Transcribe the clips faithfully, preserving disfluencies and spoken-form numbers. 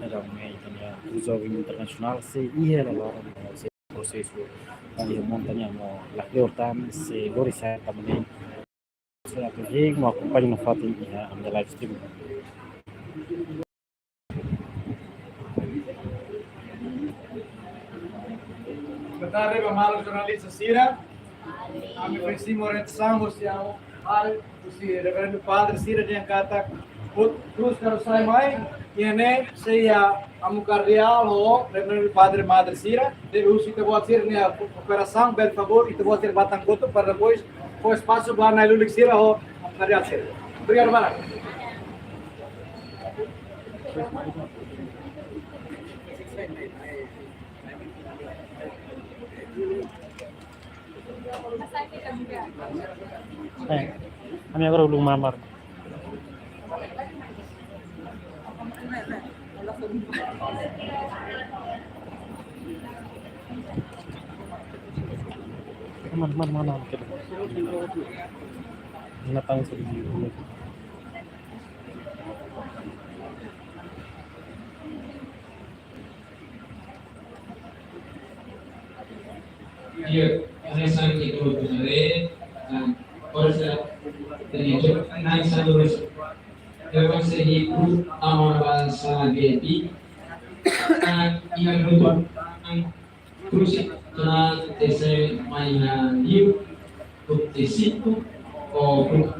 Jovem, ita-nia Cruz Jovem Internasionál sei iha lalaran, sei prosesu, iha montaña no la kleur tan, sei lori sa'e tan ne'e. Sei atu hein no akompaña nafatin iha ami-nia live stream. Boa tarde ba maluk jornalista sira. Ami fó orientasaun husi amu, husi Reverendu Padre sira dehan katak, Cruz Jovem sai mai, iha ne'e sei iha amu kardeál ho Reverendu Padre, Madre sira, debe husu ita-boot sira-nia kooperasaun, bele favór, ita-boot sira bá tan kotuk para depois fó espasu ba na'i-lulik sira ho amu kardeál sira. Obrigadu barak. Eh, ami agora uluk mamar. Mana, mana, mana, mana, kita. Mana tahu sedikit. Iya, hanesan ita hotu haree, ah, ora sa tanya jawab, nai sa lurus. Dewan sehi ku amor bangsa Gedi. Ah, iha grupu, ah, Cruz Internasionál T C M mai iha liu, grupu T cinco, o grupu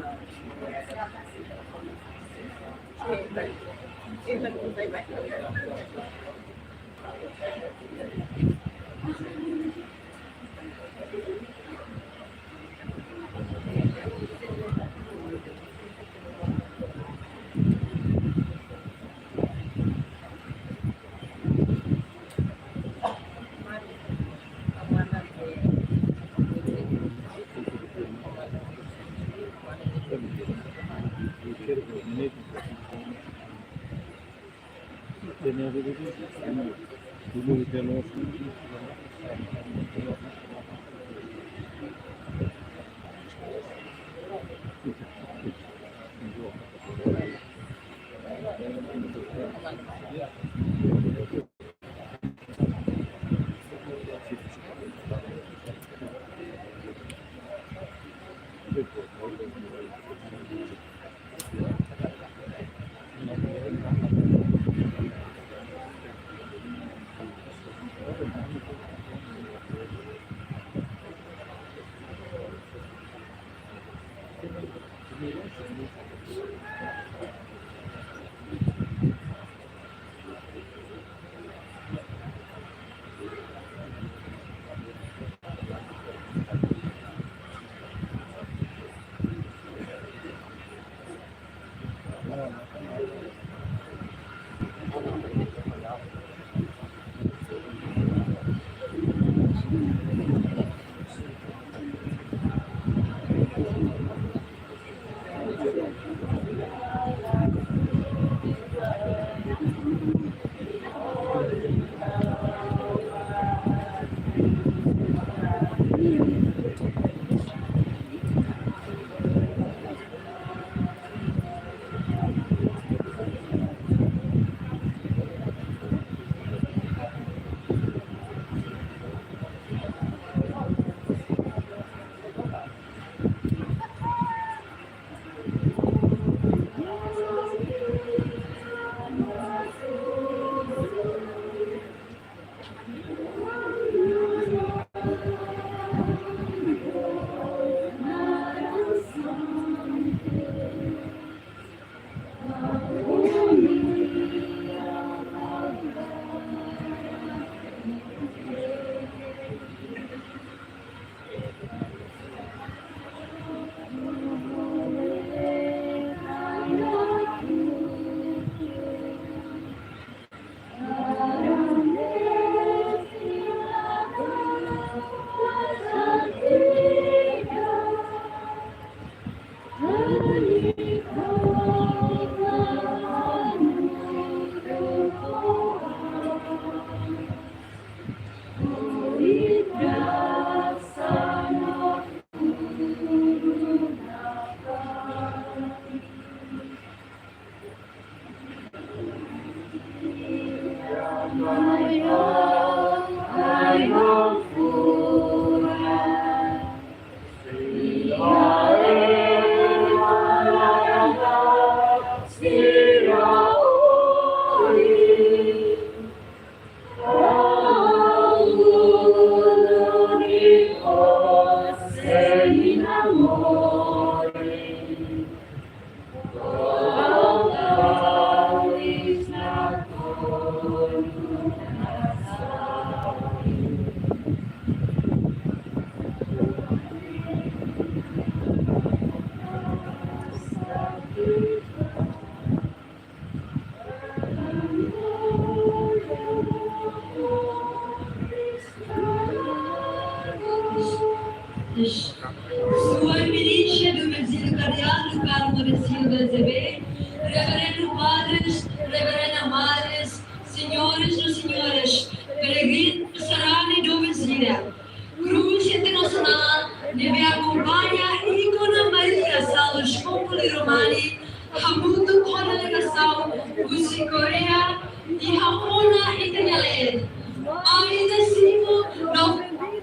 Sua Eminência Dom Virgílio Cardeal do Carmo da Silva Azevedo, Reverendo Padres, Reverenda Madres, senhores e senhoras, peregrino sarani Dom Virgílio. Krús Internasionál ne'ebé akompaña íkone Maria Salus Populi Romani, hamutuk ho delegasaun husi Koreia, iha ona ita-nia leet. Ami ita simu no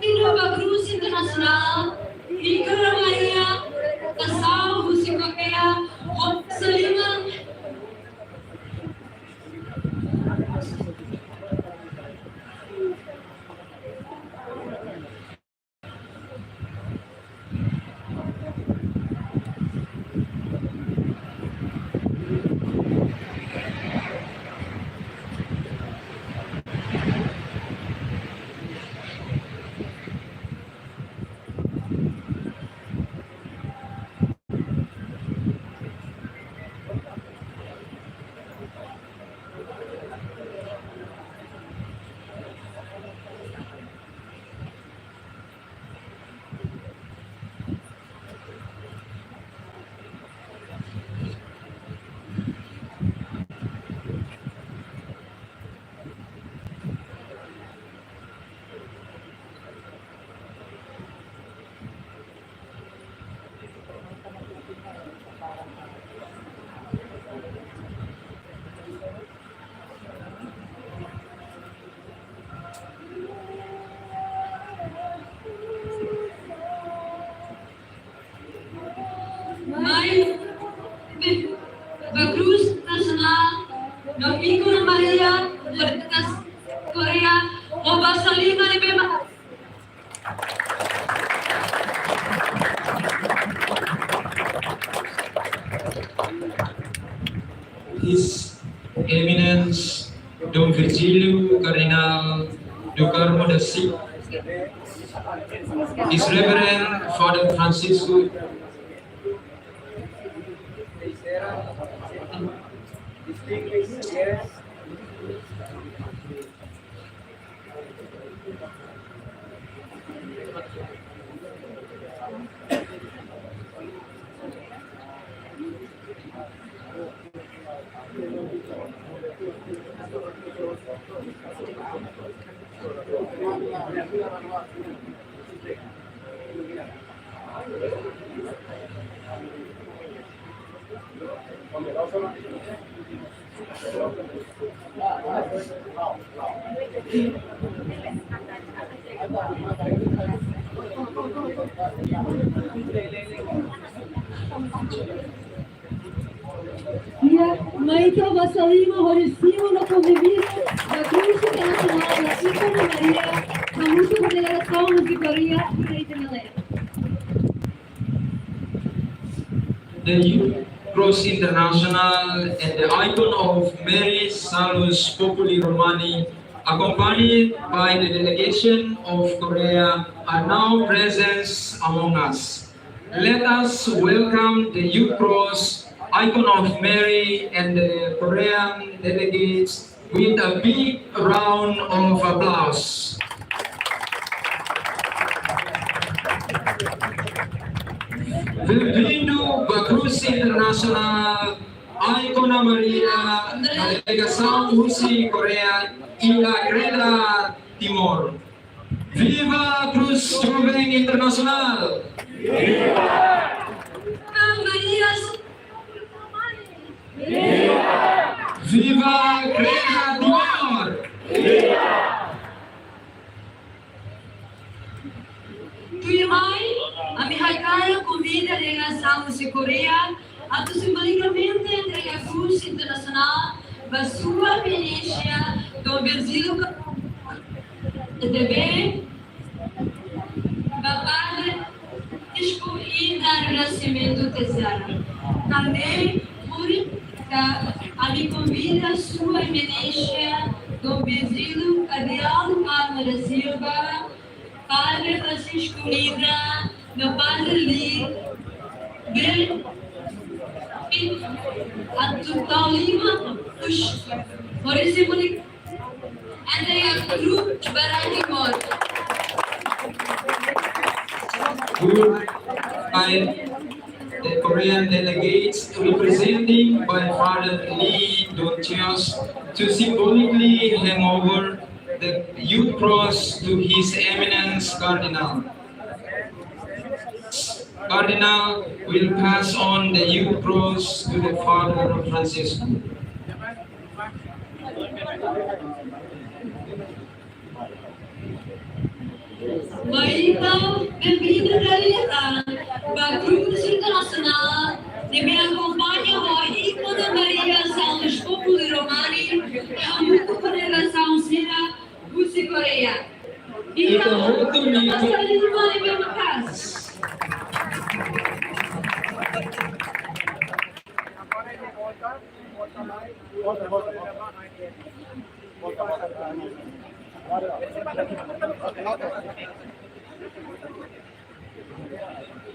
hino ba Krús Internasionál, íkone Maria, delegasaun husi Koreia, ho basa liman. Mai ba Krús Internasionál no íkone Maria, Koreia, ho basa liman ne'ebé ma- His Eminence Dom Virgílio Cardeal do Carmo da Silva, His Reverend Father Francisco. Iha, mai ita basa liman hodi simu no konvida ba Krús Internasionál no íkone Maria, hamutuk ho delegasaun husi Koreia, iha ita-nia leet. The Youth Cross International and the icon of Mary Salus Populi Romani, accompanied by the delegation of Korea, are now present among us. Let us welcome the Youth Cross, icon of Mary, and the Korean delegates with a big round of applause. Bem-vindo ba Krús Internasionál, íkone Maria, delegasaun husi Koreia, iha Greda, Timor. Viva Cruz Jovem Internacional! Viva Maria! Viva Greda Timor! Eminênsia Dom Virgílio T B, ba Padre Francisco Indra Nascimento Teixeira. Tanba ohin ami konvida Sua Eminênsia Dom Virgílio Cardeal Palma da Silva, Padre Francisco Indra, no Padre Li, Ben, Anton Lima, Tush, Maurício Monique, Andrea Cruz, Baraki Mor. Good. By the Korean delegates representing by Father Lee Don Cheos to symbolically hand over the youth cross to His Eminence Cardinal. Cardinal will pass on the youth cross to the Father Francisco. Mai ita benvindu dala ida tan ba Grupu Internasionál ne'ebé akompaña ho íkone Maria Salus Populi Romani, hamutuk ho delegasaun sira husi Koreia. Ita hotu nia basa liman ne'ebé maka'as.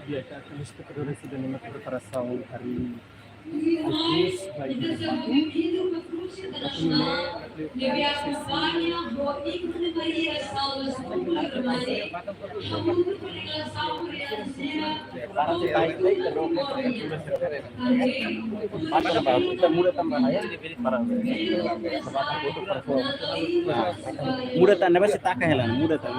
Dia, ka, ka, lista kedua sudah lima preparasaun hari Antes, baik. Ita sebagai indivídu ba Grupu Internasionál ne'ebé akompaña ho íkone Maria Salus Populi Romani, hamutuk ho delegasaun Koreia sira, Muda tambah, muda tambah. Muda tan, basi taka hela, muda tan.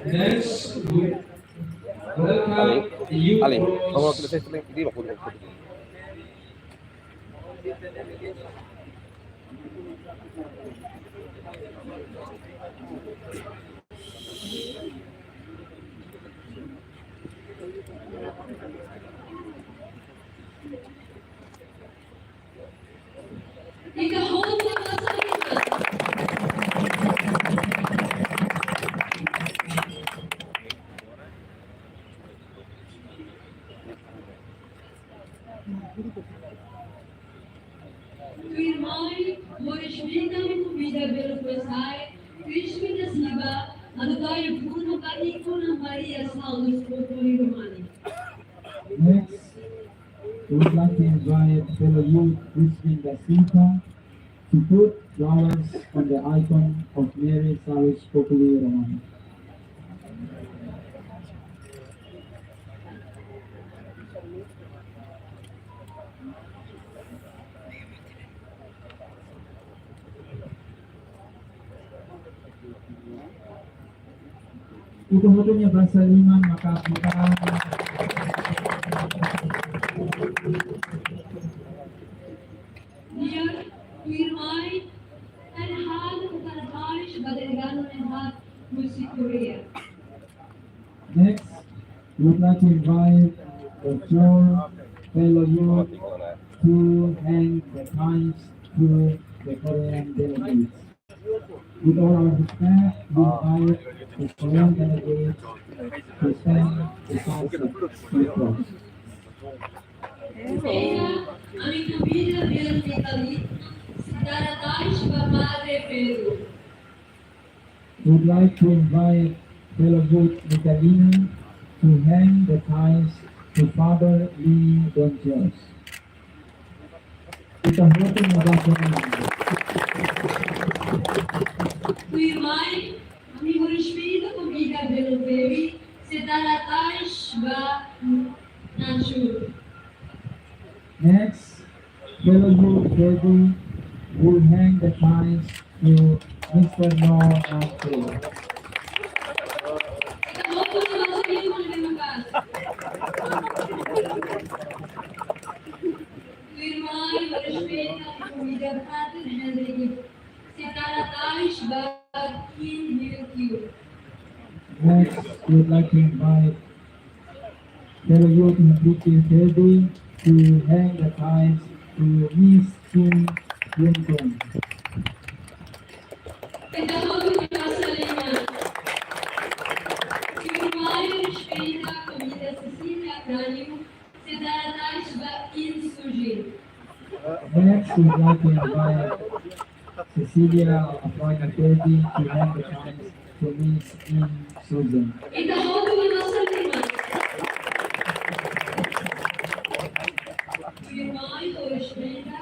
Next, we welcome the youth. Ale, ale, vamos a crecer este link, digo, porque Tuirmai, moris vida ami konvida belu kuesai, Crispin da Silva, atu tau funu ba íkone Maria Salus Populi Romani. Next, we would like to invite fellow youth Crispin da Silva to put flowers on the icon of Mary Salus Populi Romani. Ita hotu nia basa liman maka'as. Di'ak, tuirmai, tan hal, tan hal, ba delegadu ne'ebé husi Korea. Next, we would like to invite the four fellow youth to hand the ties to the Korean delegates. With all our respect, we invite the Korean delegates to stand beside the cross. Primeiru, ami konvida belu Vitalino, sentadu atrás ba Padre Pedro. We'd like to invite fellow youth Vitalino to hand the ties to Father Lee Don Cheos. Ita hotu nia basa liman. Tuirmai, ami ho respeitu konvida belu Baby, sentadu atrás ba Nansur. Next, fellow youth Baby will hand the ties to Mister Noah Nansur. Tuirmai, ho respeitu ami konvida Padre Henrique, sentadu atrás ba Kim Hyun Kyu. Next, We would like to invite fellow youth Henrique Ferdi to hand the ties to Miss Kim Yun Dong. Entaun, vamos começar a cerimónia. Tuirmai, respeita a família Cecília Abreu, Cidade Aisba in Sujin. Next, we'd like to invite Cecilia Afroy Nakedi to hand the ties to Miss in Susan. Ita hotu nia masa lima. Tuirmai, respeita,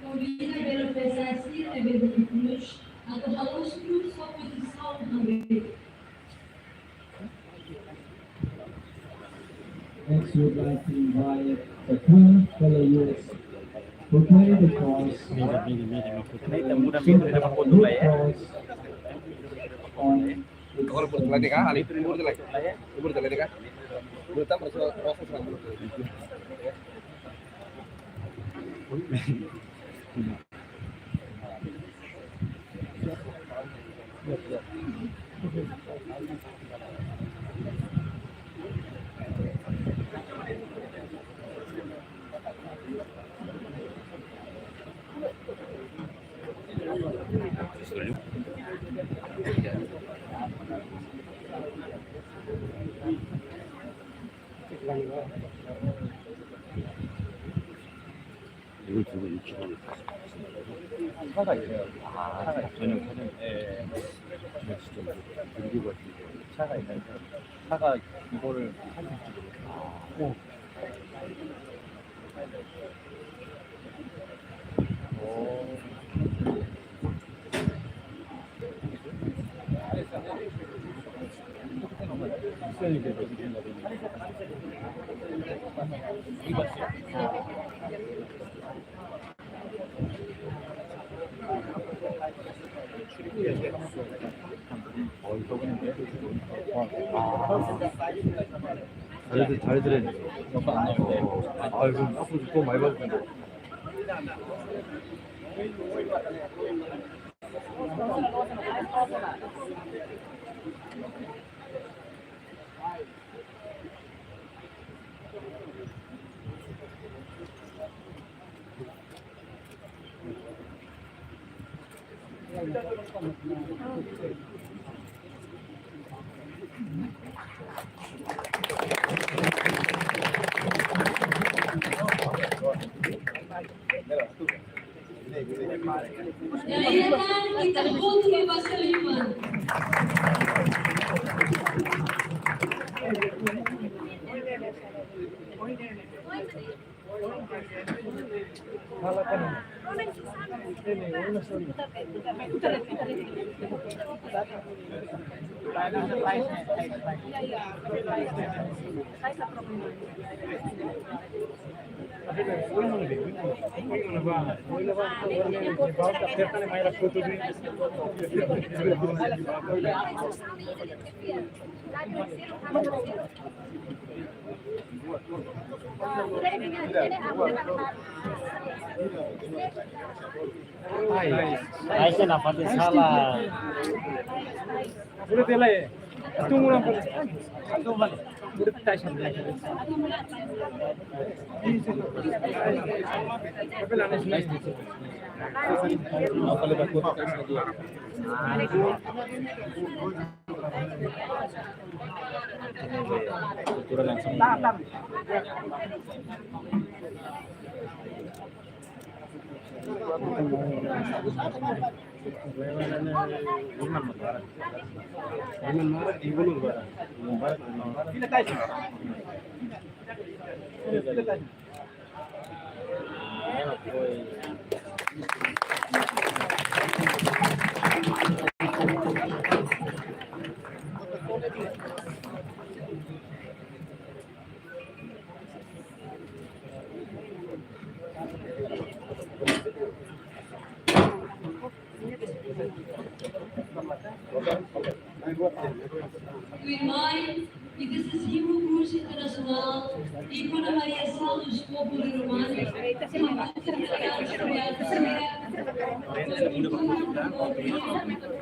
convida pela P S S I, a Bebé de Cruz, a tocar os frutos da posição também. Next, we would like to invite the two fellow youths who carry the cross, the cross on its Agora por lá de cá, ali por lá de lá. Por lá de cá. Não tá, mas só, só, só. 이걸 들고 이렇게 하면 차가 있어요. 아, 전용, 전용. 예, 예. 네, 진짜. 그리고 가지고. 차가 있다니까. 차가 이거를 할 수 있지. 아, 오. 잘, 잘 들었네. 아, 이거 앞으로 또 많이 봐도 된다. Ai, ai, se na parte sala. Boleh tela ya? Itu murah, boleh. Itu mana? Boleh kita. Apa lagi? Kultura langsung. Tuirmai, ita sei simu krús internasionál, íkone variasaun dos povos romanos, simu krús internasionál,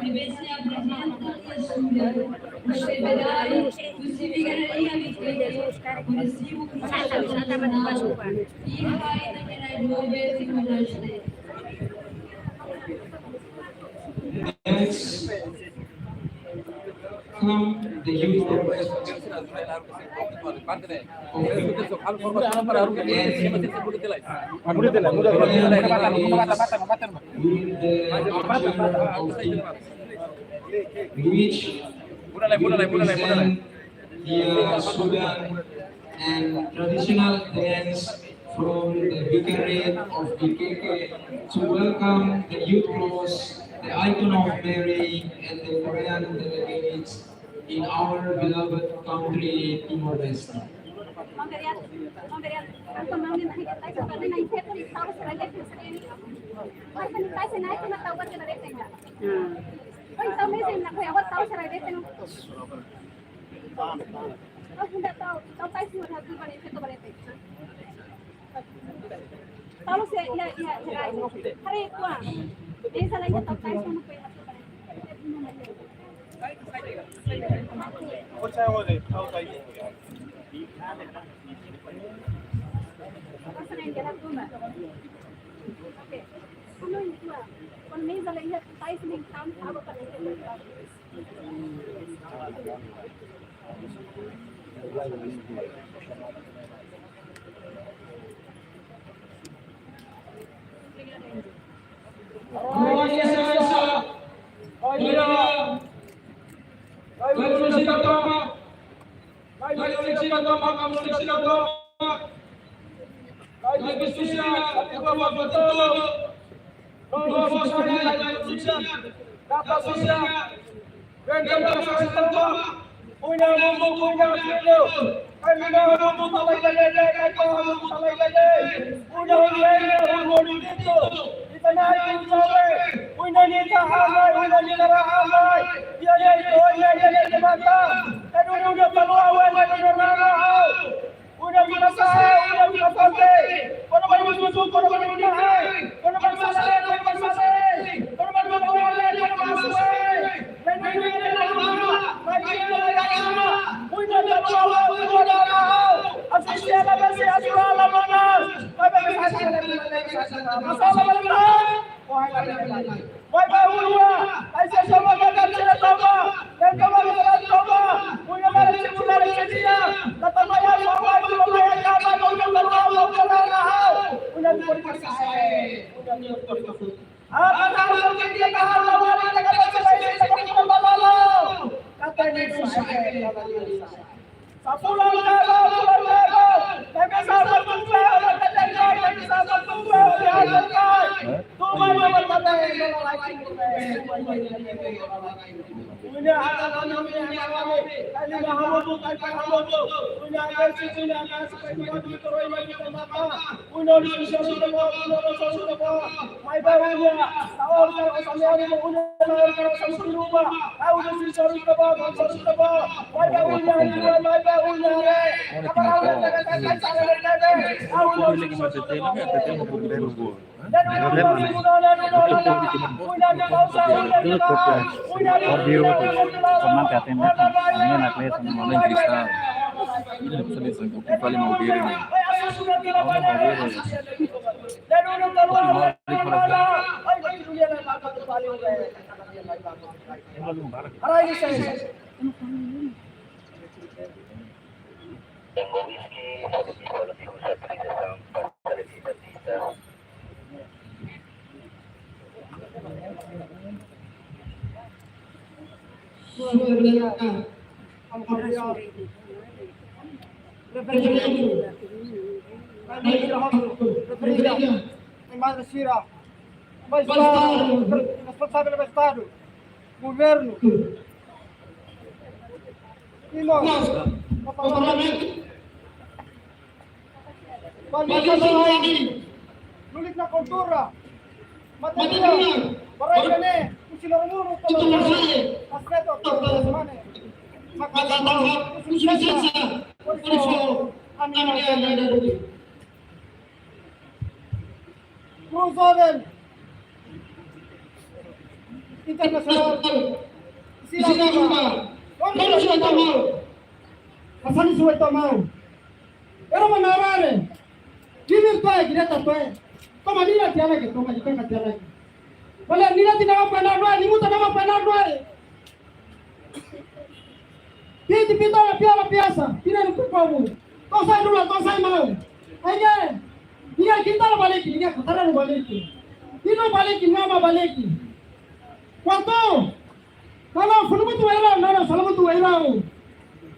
B B C apresenta e assume. Atividade do Civigaria Viqueque, Município Comunal Nacional, e vai também na Nairobi, Timor-Leste. Next, come the youth progress. With the which represent the Sudan and traditional dance from the Vicariate of Viqueque to welcome the youth cross, the icon of Mary, and the Korean delegates in our beloved country, Timor-Leste. Madre sira, responsável do Estado, governo, e nós, o Parlamento. Kualitasaun, lulik na kultura, materiál, barang ini, kusi lorong muru, kusi lorong muru, aspeto, kusi lorong mane. Maka, kusi lisensa, kusi lorong mane. Cruz Joven Internasionál, sira, sira, Kau sudah tahu mau. Pasal sudah tahu mau. Era mana rare? Gini tuh, gini tak tuh. Toma nina tiana ke, toma jika ka tiana ke. Bale nina tina apa na dua, ni muta na apa na dua. Piti pita la pia la piasa, pina ni kukobu. To'o sai dulu, to'o sai mau. Aige, nia kita la baliki, nia kotara la baliki. Ina baliki, nama baliki. Waktu, kalau funu mutu wairau, nana sala mutu wairau.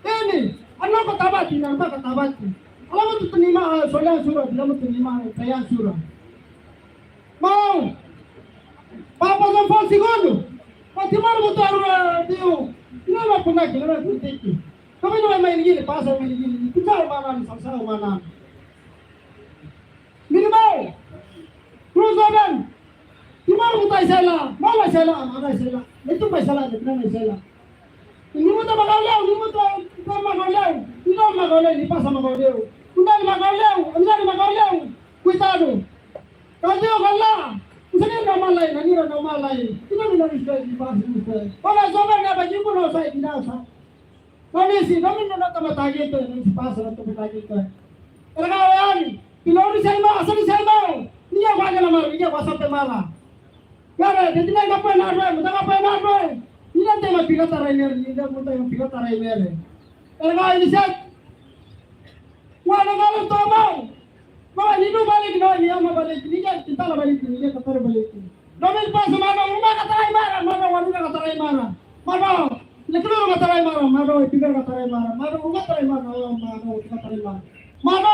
Ini, anu ko tabati, nana ko tabati. Ala mutu tunima, sola sura, bila mutu tunima, taya sura. Mau. Papa João Paulo segundo. Pati maru mutu arura diu. Ina la puna ki, ina la puna ki. Kami no mai ni gili, pasa mai ni gili. Putar mana ni, salsa mana. Minimal. Terus orang. Timor mutai sela, mala sela, mala sela. Itu mai sela, itu mai sela. Ini muta makaleu, ini muta makaleu. Ini makaleu, ini pasa makaleu. Ini makaleu, ini makaleu. Kuitadu. Kalau dia kalah, misalnya nama lain, ini nama lain. Kita minta respect di bahasa respect. Kalau sobat nggak bagi pun, saya tidak usah. Kondisi, kami minta tama tagi itu, ini si pasar atau tagi itu. Ergawean, pilori saya mau, asal saya mau. Ini yang banyak nama, ini yang pasar temala. Kare, jadi naik apa yang ada, mudah apa yang ada. Ini nanti mau pilot tarai mer, ini nanti mau pilot tarai mer. Ergawean ini set. Wah, negara tomau. Mama, ni nu balik, no, ni ama balik, ni kan kita la balik, ni kan Qatar balik. Domin pas mana, uma Qatar ai mara, mana, wanu Qatar ai mara. Mana, ni keluar Qatar ai mara, mana, tiga Qatar ai mara, mana, uma Qatar ai mara, mana, tiga Qatar ai mara. Mana,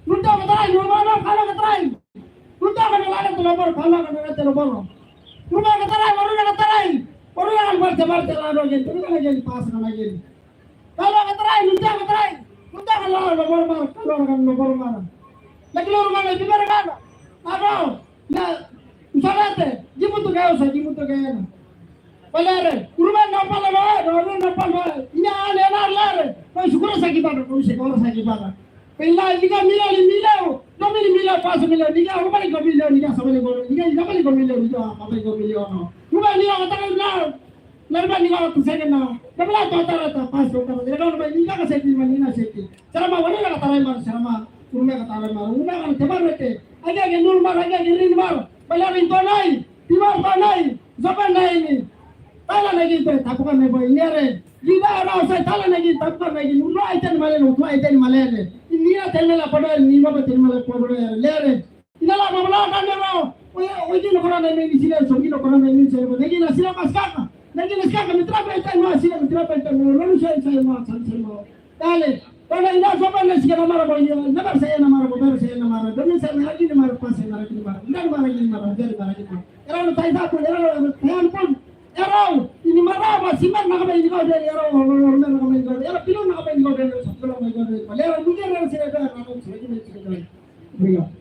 nunta Qatar ai, mana, kalau Qatar ai. Nunta mana lada tu lobor, kalau mana lada tu lobor. Uma Qatar ai, wanu Qatar ai. Wanu kan bar, bar, bar, lada, gitu, kan, gitu, pas, kan, gitu. Kalau Qatar ai, nunta Qatar ai. Nunta kalau lobor mar, kalau kan lobor mar. Lagi lobor mar, di mana kan? Ado, na, usarate, jimu tu gaya, usah jimu tu gaya na. Balere, urban na pala lo, urban na pala lo. Ina ale na lere. Kau syukur sakit pada, kau syukur sakit pada. Pela, liga mila, li mila, no mili mila, pas mila, liga, urban ko mila, liga, sama liga, liga, sama liga mila, liga, apa liga mila, no. Urban liga, Qatar ai, na. Narba ni kau tu sene na. Tapi la tu tara ta pas tu tara. Ira kau ni kau seti mani na seti. Selama wani la Qatar ai mar, selama uma Qatar ai mar. Uma kan tebar rete. Aja ke nur mar, aja ke rin mar. Bala rin to nai. Timor to nai. Zaman nai ni. Tala na gitu, tapukan na boy. Nyere. Gida ara usai tala na gitu, tapukan na gitu. Ulu ai ten male, ulu ai ten male. Ini ira ten male podo, ni ma ten male podo. Lere. Ina la mama la kan ro. Oye, oye, no kora na meni sila, so no kora na meni sila. Nagi na sila maskaka. Nagi na skaka, mi trapa ita no sila, mi trapa ita no. Lalu saya, saya mau, saya, saya mau. Dale. Kalau ina sopa na sila mara boy, na bar saya na mara boy, bar saya na mara. Demi saya na lagi na mara, pas saya na lagi na mara. Ina mara lagi na mara, jadi mara lagi na mara. Era no tai sa pun, era no tai pun. Era ini mara, mas simar na kaba ini kau dari era, era na kaba ini kau dari era, pilon na kaba ini kau dari era, pilon na kaba ini kau dari era, mungkin era sila dari, era sila dari, sila dari. Obrigado.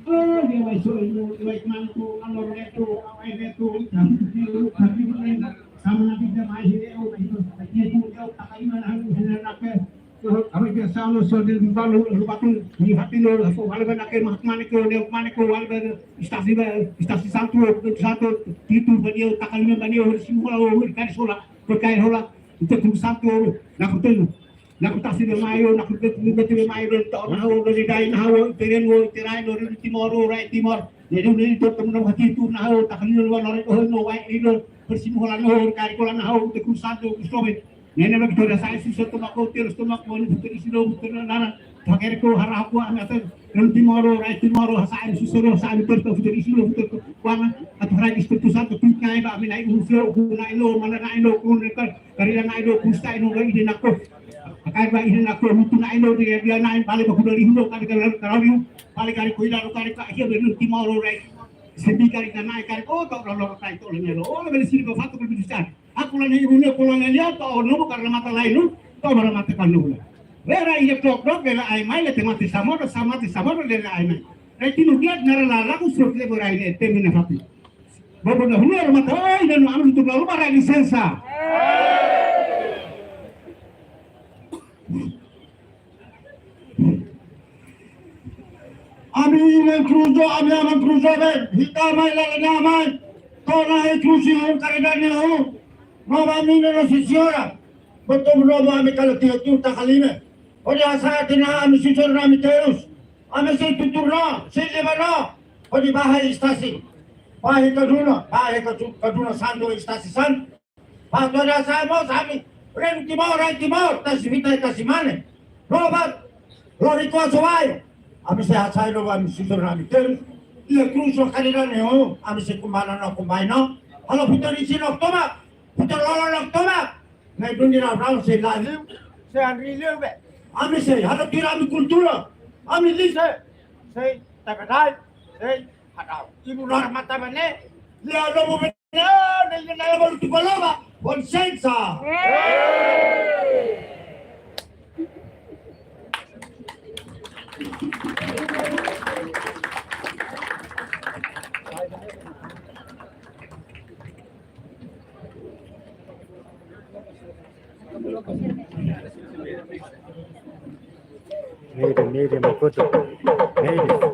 Oh, dia mai so, dia mai mantu, amor neto, awai neto, kami tu, kami tu, kami tu, sama nanti dia mai sini, oh, mai tu, mai tu, dia tak lima hari, hari nak ke, Awe ke salo so de balo lo batu ni hati lo so wale bana ke mak mane ko ne mane ko wale bana istasi ba istasi santu santu titu bani o takali bani o si mula o kari sola ko kai hola ite tu santu na ko telu na ko tasi be mayo na ko telu be mayo to na ho de dai na ho tereno terai no de Timor o rai Timor ne de ne to to na hati tu na ho takali lo no no wai lo persimu hola no kari kola na ho te ku santu ku sobe Nene ba kitu rasa isu satu mako terus tu mako ni putar isi lo putar nana. Pakai ko hara aku anak tu. Nanti moro rai tu moro hasa isu sero hasa ni terus putar isi lo putar ko kuana. Atau rai isu tu satu tu kai ba mina isu sero ku nai lo mana nai lo ku ne kar kari nai lo ku stai no rai ide nako. Pakai ba ide nako mutu nai lo dia dia nai balik ba ku dari lo kari kari kari balik kari ko ida lo kari ka hia nanti moro rai. Simbika ri nanae karik, oh, tau ralo tai tau lene lo, oh, bele sini ko fatu ko bisa. Aku la ni ibu ni ko la ni lihat, tau no bukan remata lain no, tau remata kan no. Lera iya tok dok, lera ai mai, lete mati samoro, sa mati samoro, lera ai mai. Rai tinu dia, nara la lagu surat le borai ne, temi na fatu. Bobo na hulu remata, oh, ina no anu tu lalu bara lisensa. Ami inan Cruzo, ami aman Cruzo be, hita mai lala na mai. Tona he Cruzi hon karidade hon. Mama mina no si senhora. Betul betul ami kala tiha tu tak kalime. Hodi asa tina ami si senhora ami terus. Ami si tutur no, si lima no. Hodi bahai istasi. Bahai kaduna, bahai kadu-, kaduna sandu istasi san. Ba toda sa mós ami, Rei Timor, Rei Timor, tasi vita, tasi mane. Robert, Lori Kosovaio. Ami sei hasai no ami susur ami terus. Ia Cruzo karidade ho, ami sei kumbana no kumbai no. Halo putar isi no toma, putar lolo no toma. Nai dunia rau sei la liu, sei anri liu be. Ami sei, halo tira ami kultura. Ami lise, sei takadai, sei hadau. Ibu lor mata mane, lia lobo be. Não, não, não, não, não, não, não, não, licença. Media, media, Makoto. Media.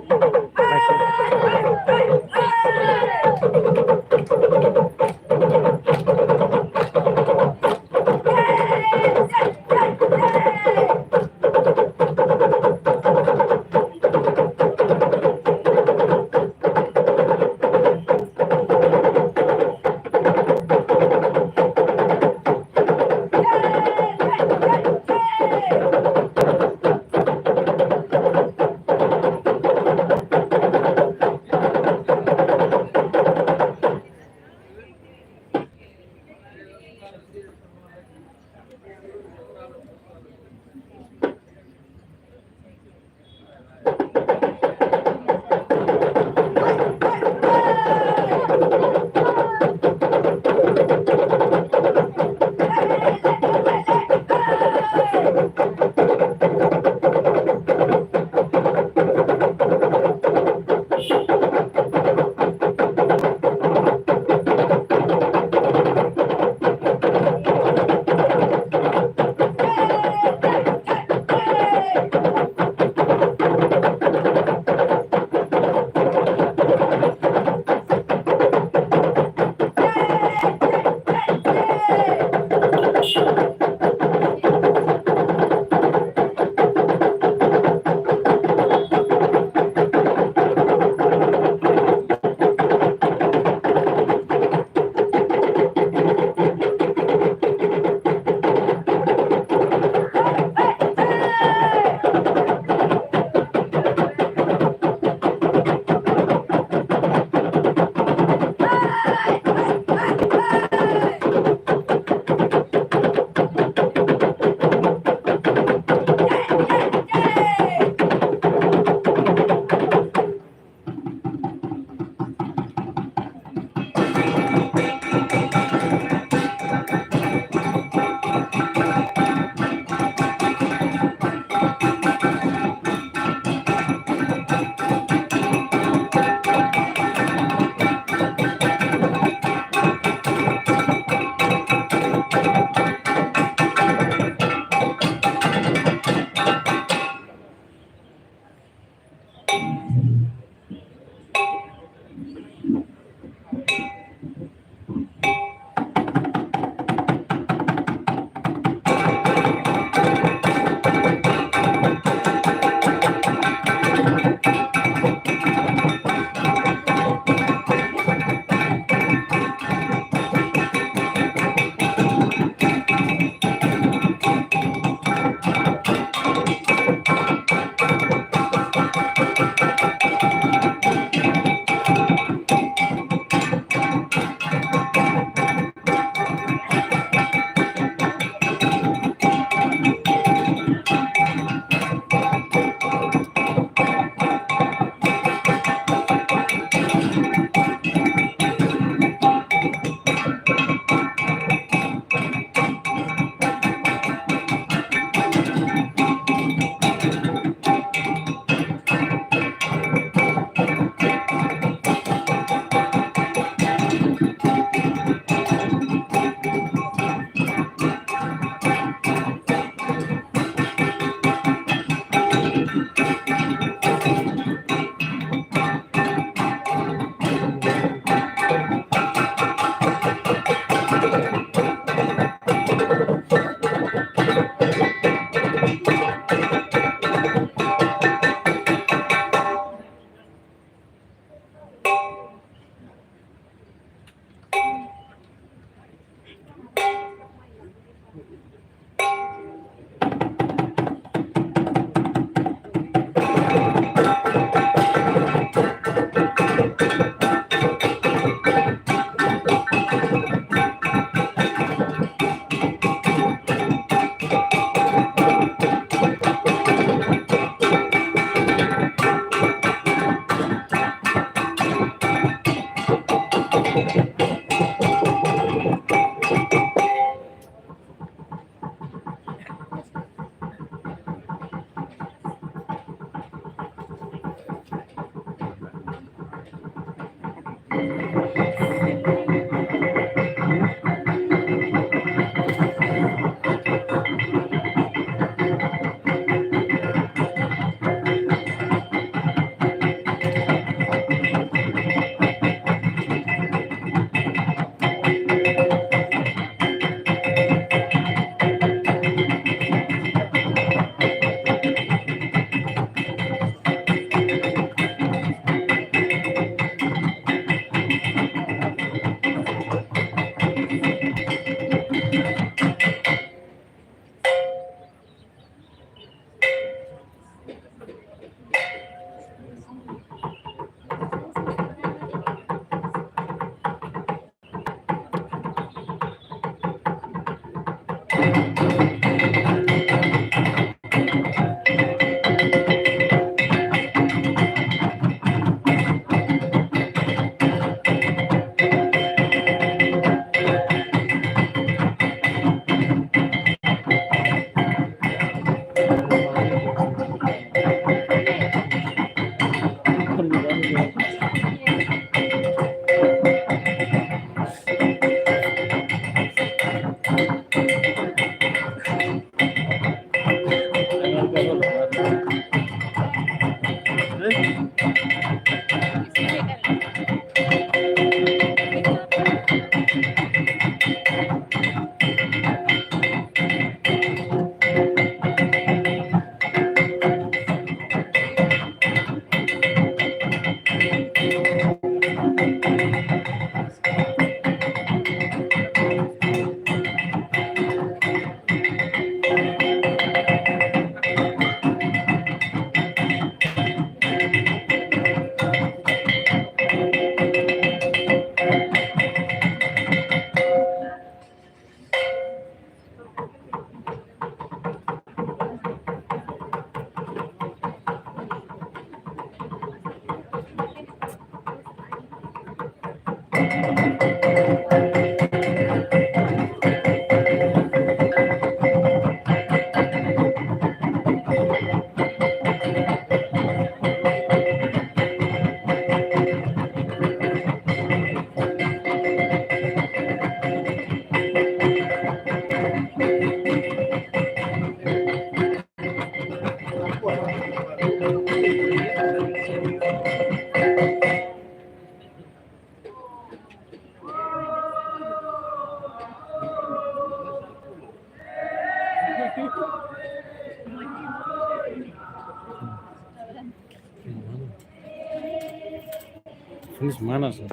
Feliz semana, sir.